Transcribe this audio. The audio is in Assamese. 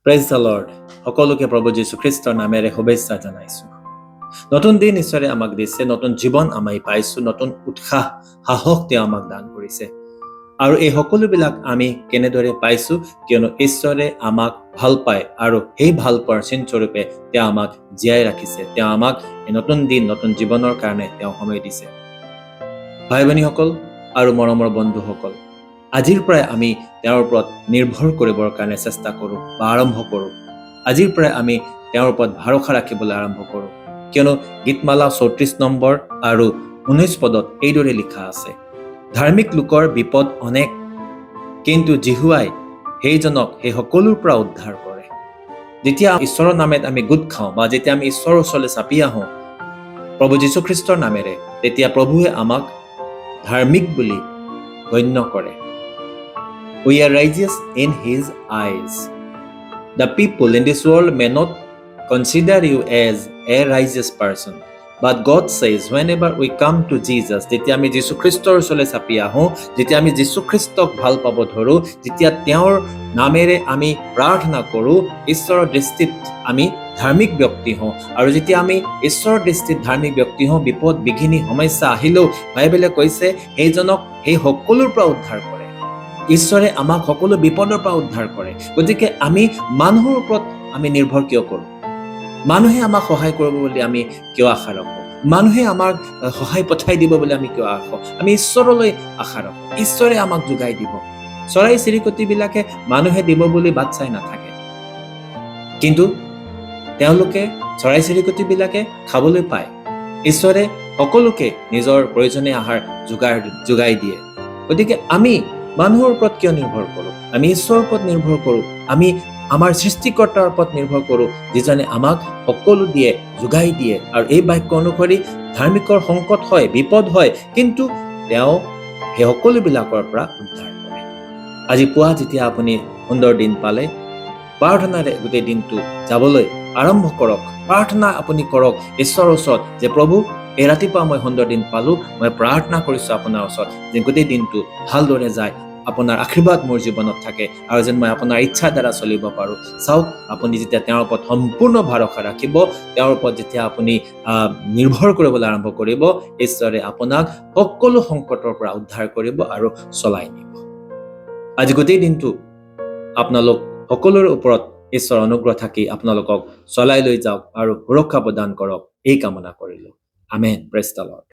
Praise the Lord. সকলোকে প্ৰভু যীশুখ্ৰীষ্টৰ নামেৰে শুভেচ্ছা জনাইছোঁ। নতুন দিন ঈশ্বৰে আমাক দিছে, নতুন জীৱন আমি পাইছোঁ, নতুন উৎসাহ, সাহস তেওঁ আমাক দান কৰিছে। আৰু এই সকলোবিলাক আমি কেনেদৰে পাইছোঁ? কিয়নো ঈশ্বৰে আমাক ভাল পায় আৰু সেই ভাল পোৱাৰ চিনস্বৰূপে তেওঁ আমাক জীয়াই ৰাখিছে। তেওঁ আমাক এই নতুন দিন, নতুন জীৱনৰ কাৰণে তেওঁ সময় দিছে। ভাই ভনীসকল আৰু মৰমৰ বন্ধুসকল, আজিৰ পৰাই আমি তেওঁৰ ওপৰত নিৰ্ভৰ কৰিবৰ কাৰণে চেষ্টা কৰোঁ বা আৰম্ভ কৰোঁ। আজিৰ পৰাই আমি তেওঁৰ ওপৰত ভৰসা ৰাখিবলৈ আৰম্ভ কৰোঁ। কিয়নো গীতমালা 34 নম্বৰ আৰু 19 পদত এইদৰে লিখা আছে, "ধাৰ্মিক লোকৰ বিপদ অনেক, কিন্তু যিহোৱাই সেইজনক সেই সকলোৰ পৰা উদ্ধাৰ কৰে।" যেতিয়া ঈশ্বৰৰ নামেত আমি গোট খাওঁ বা যেতিয়া আমি ঈশ্বৰৰ ওচৰলৈ চাপি আহোঁ প্ৰভু যীশুখ্ৰীষ্টৰ নামেৰে, তেতিয়া প্ৰভুৱে আমাক ধাৰ্মিক বুলি গণ্য কৰে। We are righteous in His eyes. The people in this world may not consider you as a righteous person. But God says, whenever we come to Jesus, যেতিয়া আমি যীশুখ্ৰীষ্টৰ ওচৰলৈ চাপি আহোঁ, যেতিয়া আমি যীশুখ্ৰীষ্টক ভাল পাব ধৰোঁ, যেতিয়া তেওঁৰ নামেৰে আমি প্ৰাৰ্থনা কৰোঁ, ঈশ্বৰৰ দৃষ্টিত আমি ধাৰ্মিক ব্যক্তি হওঁ। আৰু যেতিয়া আমি ঈশ্বৰৰ দৃষ্টিত ধাৰ্মিক ব্যক্তি হওঁ, বিপদ, বিঘিনি, সমস্যা আহিলেও বাইবেলে কৈছে, সেইজনক সেই সকলোৰ পৰা উদ্ধাৰ কৰে। ঈশ্বৰে আমাক সকলো বিপদৰ পৰা উদ্ধাৰ কৰে। গতিকে আমি মানুহৰ ওপৰত আমি নিৰ্ভৰ কিয় কৰোঁ? মানুহে আমাক সহায় কৰিব বুলি আমি কিয় আশা ৰাখোঁ? মানুহে আমাক সহায় পঠাই দিব বুলি আমি কিয় আশা? আমি ঈশ্বৰলৈ আশা ৰাখোঁ। ঈশ্বৰে আমাক যোগাই দিব। চৰাই চিৰিকটিবিলাকে মানুহে দিব বুলি বাট চাই নাথাকে, কিন্তু তেওঁলোকে, চৰাই চিৰিকটিবিলাকে খাবলৈ পায়। ঈশ্বৰে সকলোকে নিজৰ প্ৰয়োজনীয় আহাৰ যোগাই দিয়ে। গতিকে আমি মানুহৰ ওপৰত কিয় নিৰ্ভৰ কৰোঁ? আমি ঈশ্বৰৰ ওপৰত নিৰ্ভৰ কৰোঁ। আমি আমাৰ সৃষ্টিকৰ্তাৰ ওপৰত নিৰ্ভৰ কৰোঁ, যিজনে আমাক সকলো দিয়ে, যোগাই দিয়ে। আৰু এই বাক্য অনুসৰি ধাৰ্মিকৰ সংকট হয়, বিপদ হয়, কিন্তু তেওঁ সেই সকলোবিলাকৰ পৰা উদ্ধাৰ কৰে। আজি পুৱা যেতিয়া আপুনি সুন্দৰ দিন পালে, প্ৰাৰ্থনাৰে গোটেই দিনটো যাবলৈ আৰম্ভ কৰক। প্ৰাৰ্থনা আপুনি কৰক ঈশ্বৰৰ ওচৰত যে প্ৰভু, এই ৰাতিপুৱা মই সুন্দৰ দিন পালোঁ, মই প্ৰাৰ্থনা কৰিছোঁ আপোনাৰ ওচৰত যে গোটেই দিনটো ভালদৰে যায়, আপোনাৰ আশীৰ্বাদ মোৰ জীৱনত থাকে আৰু যেন মই আপোনাৰ ইচ্ছাৰ দ্বাৰা চলিব পাৰোঁ। চাওক, আপুনি যেতিয়া তেওঁৰ ওপৰত সম্পূৰ্ণ ভৰসা ৰাখিব, তেওঁৰ ওপৰত যেতিয়া আপুনি নিৰ্ভৰ কৰিবলৈ আৰম্ভ কৰিব, ঈশ্বৰে আপোনাক সকলো সংকটৰ পৰা উদ্ধাৰ কৰিব আৰু চলাই নিব। আজি গোটেই দিনটো আপোনালোক সকলোৰে ওপৰত ঈশ্বৰৰ অনুগ্ৰহ থাকি আপোনালোকক চলাই লৈ যাওক আৰু সুৰক্ষা প্ৰদান কৰক, এই কামনা কৰিলোঁ। আমেন। Praise the Lord.